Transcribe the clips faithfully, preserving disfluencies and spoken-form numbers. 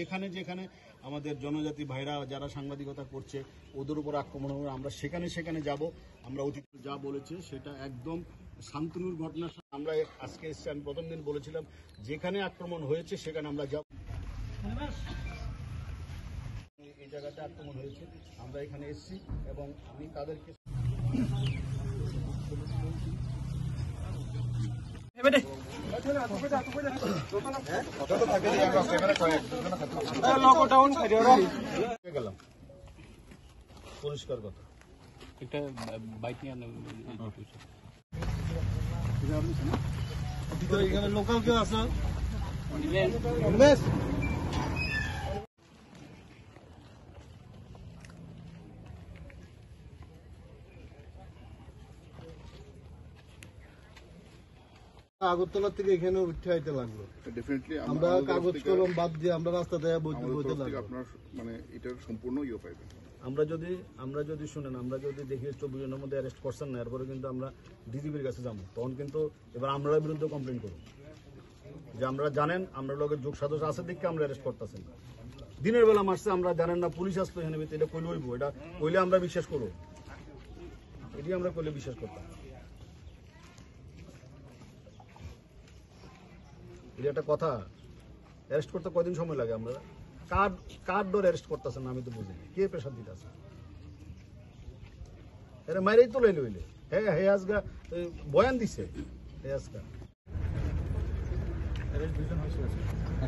যেখানে যেখানে আমাদের জনজাতি ভাইরা যারা সাংবাদিকতা করছে, ওদের উপর আক্রমণ হবে, আমরা সেখানে সেখানে যাব। আমরা অতীতে যা বলেছে সেটা একদম শান্তনুর ঘটনা। আমরা আজকে এসছি, আমি প্রথম দিন বলেছিলাম, যেখানে আক্রমণ হয়েছে সেখানে আমরা যাব। এই জায়গাতে আক্রমণ হয়েছে, আমরা এখানে এসছি এবং আমি তাদেরকে গেলাম। পরিষ্কার কথা। একটা বাইক নিয়ে আনো। এখানে লোকাল কেউ আছে? আগরতলা থেকে এখানে উঠে আইতে লাগলো। ডেফিনেটলি আমরা কাগজ কলম বাদ দিয়ে আমরা রাস্তা দিয়ে বইতে লাগলো। আপনার মানে এটার সম্পূর্ণ ইয়ে পাইবেন। আমরা যদি আমরা যদি শুনেন, আমরা যদি দেখি চব্বিশ ঘন্টার মধ্যে অ্যারেস্ট করছেন না, এরপরে কিন্তু আমরা ডিজিপির কাছে যাবো। তখন কিন্তু এবার আমরার বিরুদ্ধে কমপ্লেন করুন যে আমরা জানেন, আমরা লোকের যোগ সাদস্য আছে দেখে আমরা অ্যারেস্ট করতেছেন। দিনের বেলা মারছে, আমরা জানেন না, পুলিশ আসতো এখানে ভিতরে, এটা কইলে হইব, এটা কইলে আমরা বিশ্বাস করবো, এটি আমরা কইলে বিশ্বাস করতাম। এটা একটা কথা। অ্যারেস্ট করতে কয়দিন সময় লাগে? আমরা কার কার ডর অ্যারেস্ট করতেছেন না, আমি তো বুঝি না। কে প্রেশার দিতেছে? এরা মাইরেই তো লইলে হইলে। হ্যাঁ, হে আজগা বয়ান দিছে। হে আজগা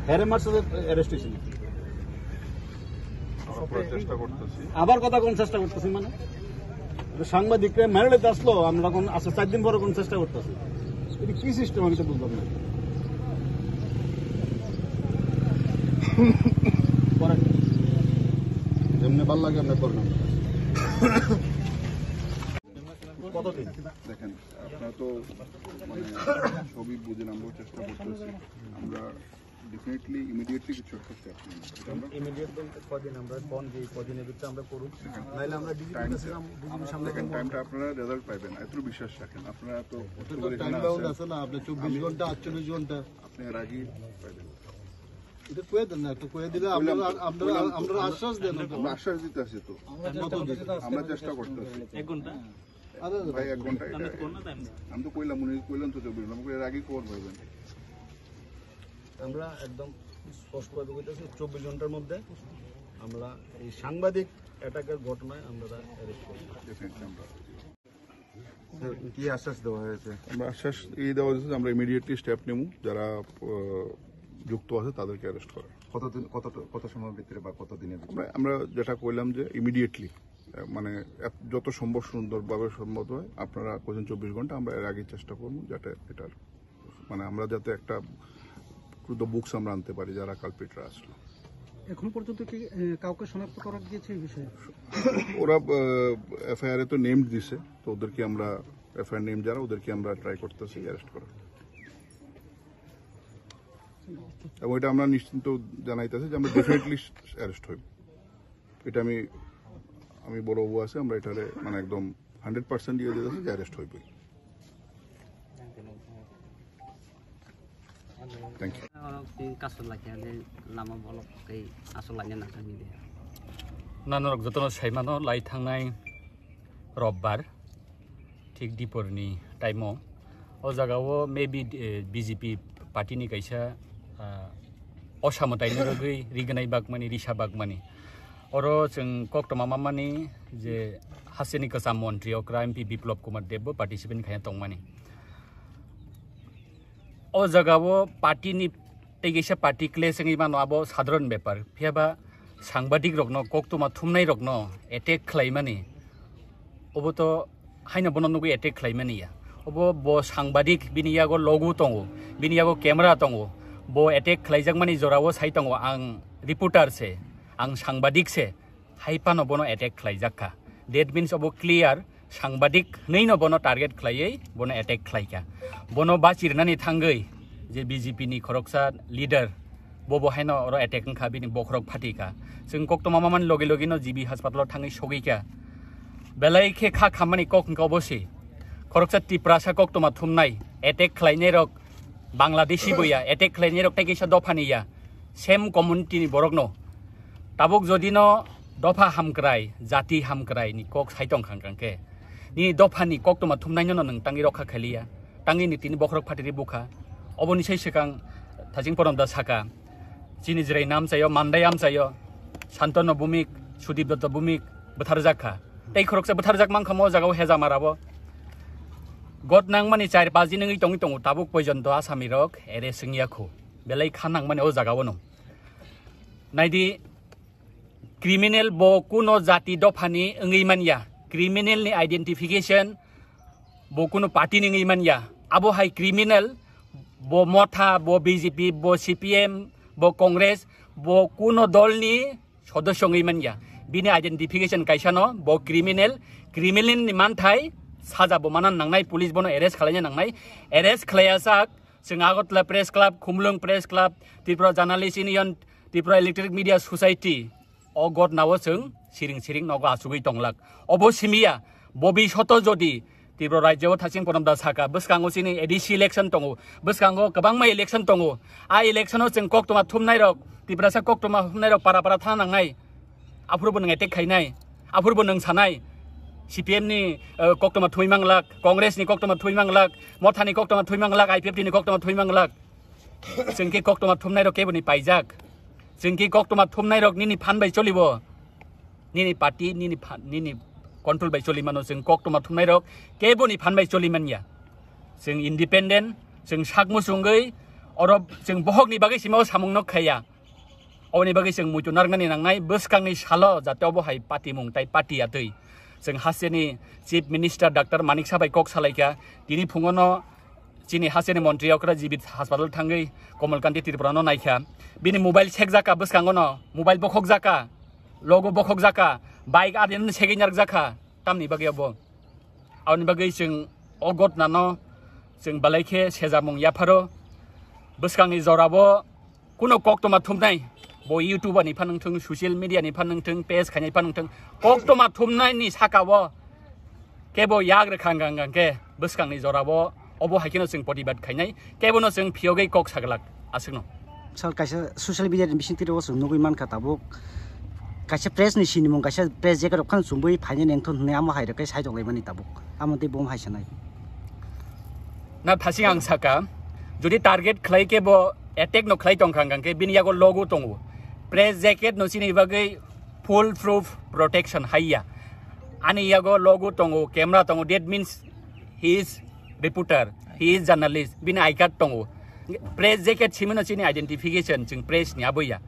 হেরে মারছে, অ্যারেস্ট হয়েছে। চেষ্টা করতেছি। আবার কথা কোন চেষ্টা করতেছি মানে? সাংবাদিকরা মেরে নিতে আসলো, আমরা কোন আচ্ছা চার দিন পরে কোন চেষ্টা করতেছি? এটা কি সিস্টেম, আমি তো বুঝলাম না। যেমনি ভালো লাগে আমরা করবেন। কতদিন? দেখেন, আপনারা তো মানে সবই বুঝেন, আমরাও চেষ্টা করতেছি। আমরা ডেফিনেটলি ইমিডিয়েটলি কিছু একটা স্টেপ নিই। ইমিডিয়েট বলতে কদিন? আমরা কোন যে কদিনের ভিতরে আমরা করুন, নাইলে আমরা ডিজিপির কাছে যাবো, ডিজিপির সামনে দেখেন, টাইমটা আপনারা রেজাল্ট পাইবেন, এত বিশ্বাস রাখেন। আপনারা তো টাইম বাউন্ড আছে না, আপনি চব্বিশ ঘন্টা, আটচল্লিশ ঘন্টা। আপনি এর আগেই পাইবেন। এটা কয়ে দেন না, একটু কয়ে দিলে আমরা, আমরা আশ্বাস দেন। আমরা আশ্বাস দিতে আছি তো। আমরা চেষ্টা করতেছি। এক ঘন্টা? আরে ভাই, এক ঘন্টা এটা। আমি তো কইলাম, উনি কইলাম তো চব্বিশ ঘন্টা, এর আগে খবর পাইবেন। আমরা একদম স্পষ্টভাবে কইতেছি, চব্বিশ ঘন্টার মধ্যে আমরা এই সাংবাদিক অ্যাটাকের ঘটনায় আমরা অ্যারেস্ট করব। ডেফিনেটলি আমরা স্যার, কি আশ্বাস দেওয়া হয়েছে? আমরা আশ্বাস এই দেওয়া হয়েছে যে আমরা ইমিডিয়েটলি স্টেপ নেব, যারা আহ, যুক্ত আছে তাদেরকে অ্যারেস্ট করার। কতদিন, কত কত সময়ের ভিতরে বা কত দিনের ভিতরে? আমরা আমরা যেটা কইলাম যে ইমিডিয়েটলি, মানে এত- যত সম্ভব সুন্দরভাবে সম্ভব হয়, আপনারা কইছেন চব্বিশ ঘন্টা, আমরা এর আগে চেষ্টা করবো যাতে এটার মানে আমরা যাতে একটা টু দ্য বুকস আমরা আনতে পারি যারা কালপ্রিটরা আসলো। এখন পর্যন্ত কি আহ, কাউকে শনাক্ত করা গিয়েছে এই বিষয়ে? ওরা এফআইআর এ তো নেম দিছে, তো ওদেরকে আমরা এফআইআর নেম যারা, ওদেরকে আমরা ট্রাই করতেছি অ্যারেস্ট করার। এবং এটা আমরা নিশ্চিন্ত জানাইতেছি যে আমরা ডেফিনেটলি অ্যারেস্ট হইব। এটা আমি আমি বড় বাবু আছে, আমরা এটারে মানে একদম হান্ড্রেড পার্সেন্ট দিয়ে দিতেছি যে অ্যারেস্ট হইবই। Thank you. Oro tei kaso lai khe, lama bolok tei aswk laina nang thangni de. Nanorok jotono saimano, lai thangnai robbar, thik diporni time o. O jaga o maybe, eh, B J P party ni kaisa, ah, osamwtai ni bagwi rignai bagmani, risa bagmani. Oro chwng koktwma mamani je hasteni kwcham montri okra M P Biplop Kumar Deb bo participant khaiya tongmani. O jaga o party ni tei kaisa party clash wngwi mano, abo sadharon bepar. Phiya ba sangbadik rokno, koktwma thumnai rokno attack khlaimani, obo to haino bono nugwi attack khlaimani ya. Obo bo sangbadik, bini yago logo tongo, bini yago camera tongo, bo attack khlaijakmani jorao sai tongo, ang reporter se, ang sangbadik se. Hai phano bono attack khlaijak kha. That means obo clear, sangbadik hwnwi no bono target khlaiwi bono attack khlai kha. Bono bachirnani thangwi je B J P ni khoroksa leader, bo bo haino oro attack wngkha, bini bokhorok phati kha. Chwng koktwma mamani logi logi no G B hospital o thangwi sogwi kha. Belai khe kha khammani kok hwnkha obo se. Khoroksa Tiprasa koktwma thumnai, attack khlainai rok Bangladeshi bo ya, attack khlainai rok tei kaisa dophani ya. same community ni borok no. Tabuk jodi no dopha hamkrai, jati hamkrai ni kok sai tong khang khang khe, ni dopha ni koktoma thumnai no nwng tangwi rokha khaliya, tangwi ni tini bokhorok phatiri bukha. Oboni sai swkang Thaching Porom da saka, chini Jirai nam chayo, Mandai am chayo, Santanu Bhumik, Sudip Dutta Bhumik bwtharjak kha. Tei khoroksa bwtharjak mankha mo jagao Hejamara bo. Got nangmani char paji nungwi tongwi tongo, tabuk poijonto Asami rok arrest wngya khu. Belai kha nangmani o jagao no. Naidi, criminal bo kuno jati dophani wngwi manya. Criminal ni identification bo kuno party ni wngwi manya. Abo hai criminal, bo Motha, bo B J P, bo C P M, bo Congress, bo kuno dol ni sodosyo wngwi manya. Bini identification kaisa no, bo criminal, criminal ni manthai saja bo manan nangnai, police bono arrest khwlaina nangnai, arrest khwlaiya sak, chwng Agartala Press Club, Khumulwng Press Club, Tripura Journalist Union, Tripura Electronic Media Society, o gotnao chwng siring siring nogo achugwi tonglak. Obo simiya, bobi soto jodi Tripura rajyo o Thaching Porom da saka, bwskango chini A D C election tongo, bwskango kwbangma election tongo. A election o chwng koktoma thumnai rok, Tiprasa koktoma thumnai rok para para thana nangnai. Aphuru bo nwng attack khainai, aphuru bo nwng sanai, C P M ni, eh, koktoma thumwi manglak, Congress ni koktoma thumwi manglak, Motha ni koktoma thumwi manglak, I P F T ni koktoma thumwi manglak. Chwng khe koktoma thumnai rok kebo ni paijak. Chwng khe koktoma thumnai rok nini phan bai cholibo. Nini party, nini phan, nini control bai choli mano. Chwng koktoma thumnai rok kebo ni phan bai choli manya. Chwng independent, chwng sak muchungwi, oro chwng bohok ni bagwi sima o samung no khaiya. Oboni bagwi chwng muitu narwknani nangnai, bwskangni salo jate obo hai patimung tai pati ya twi. Chwng hasteni Chief Minister Doctor Manik Saha bai kok salaikha, tini phungono chini hasteni montri okra G B haspatal thangwi Komal Kanti Tripura no naikha. Bini mobile sekjaka bwskangono, mobile bokhokjaka, logo bokhokjaka, bike adin segwi narwkjakha, tamni bagwi obo. Aboni bagwi chwng o gotnano chwng belai khe sejamung yapharo. Bwskangni jorabo kuno koktoma thumnai, bo YouTube ni phan wngthung, social media ni phan wngthung, page khainai phan wngthung, koktoma thumnai ni saka o kebo yak rwkha wngkha wngkha khe bwskangni jorabo obo hai kheno chwng protibad khainai, kebono chwng phiyogwi kok saglak aswkno. Sir, kaisa social media ni bisingtwi o chwng nugwi mankha tabuk, kaisa press ni sinimung, kaisa press jacket rok phano chumui phainai nengthon hwnwi amo hai rok khe sai tonglaimani tabuk, amo tei bo hai sanai. Na thasing ang saka, jodi target khlai khe bo attack no khlai tongkha hwnkha khe bini yago logo tongo, press jacket no chini bagwi full proof protection haiya. Ani yago logo tongo, camera tongo, that means he is reporter, he is journalist, bini I card tongo. Press jacket simino chini identification, chwng press ni aboya.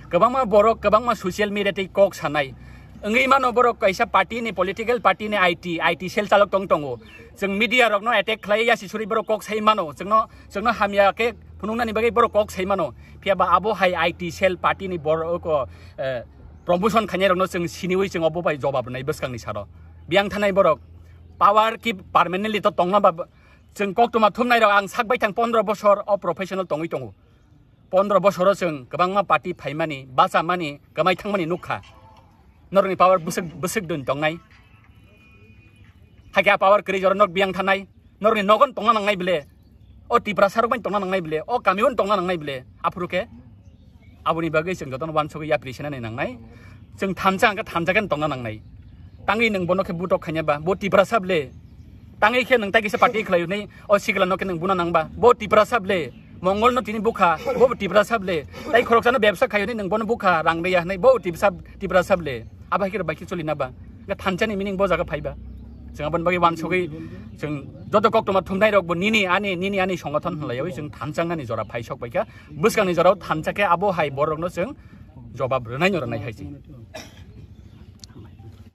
Kwbangma borok, kwbangma social media tei kok sanai. Wngwi mano borok kaisa party ni, political party ni I T, I T cell chalok tong tongo. Chwng media rokno attack khlai ya sisuri borok kok sai mano. Chwngno, chwngno hamya khe phunuknani bagwi borok kok sai mano. Phiya ba abo hai I T cell party ni borok, eh, promotion khainai rokno chwng siniwi chwng obo bai jobab rwnai bwskangni saro. Biyang thanai borok power ki permanently to tongna ba, chwng koktoma thumnai rok ang sak baithang pondro bosor o professional tongwi tongo. Pondro bosoro chwng kwbangma party phaimani, bachamani, kwmai thangmani nukha. Norokni power bwswk, bwswk dun tongnai. Hakhe a power kwrwi jora nok biyang thanai. Norokni nogon tongna nangnai bile. O Tiprasa rok bai tongna nangnai bile. O kami bai tongna nangnai bile. Aphuru khe aboni bagwi chwng jotono wansugwi yapri senani nangnai. Chwng thansa hwnkhe thansa khe tongna nangnai. Tangwi nwng bono khe butok khaina ba, bo Tiprasa bile. Tangwi khe nwng tai kisa party khlai hwnwi o sikla no khe nwng buna nang ba. Bo Tiprasa bile. Mongol no tini bukha, bo Tiprasa bile. Tai khoroksa no bebsa khai hwnwi nwng bono bukha, rang riya hwnwi bo Tiprasa, Tiprasa bile. Abo hai khe bai khe choli na ba. Ga thansa ni meaning bo jaga phai ba. Chwng aboni bagwi wansugwi chwng joto koktoma thumnai rok bo nini ani, nini ani songothon hwnlaiwi chwng thansa nani jora phai sok bai kha. Bwskangni jorao thansa khe abo hai borok no chwng jobab rwnai no rwnai hai se.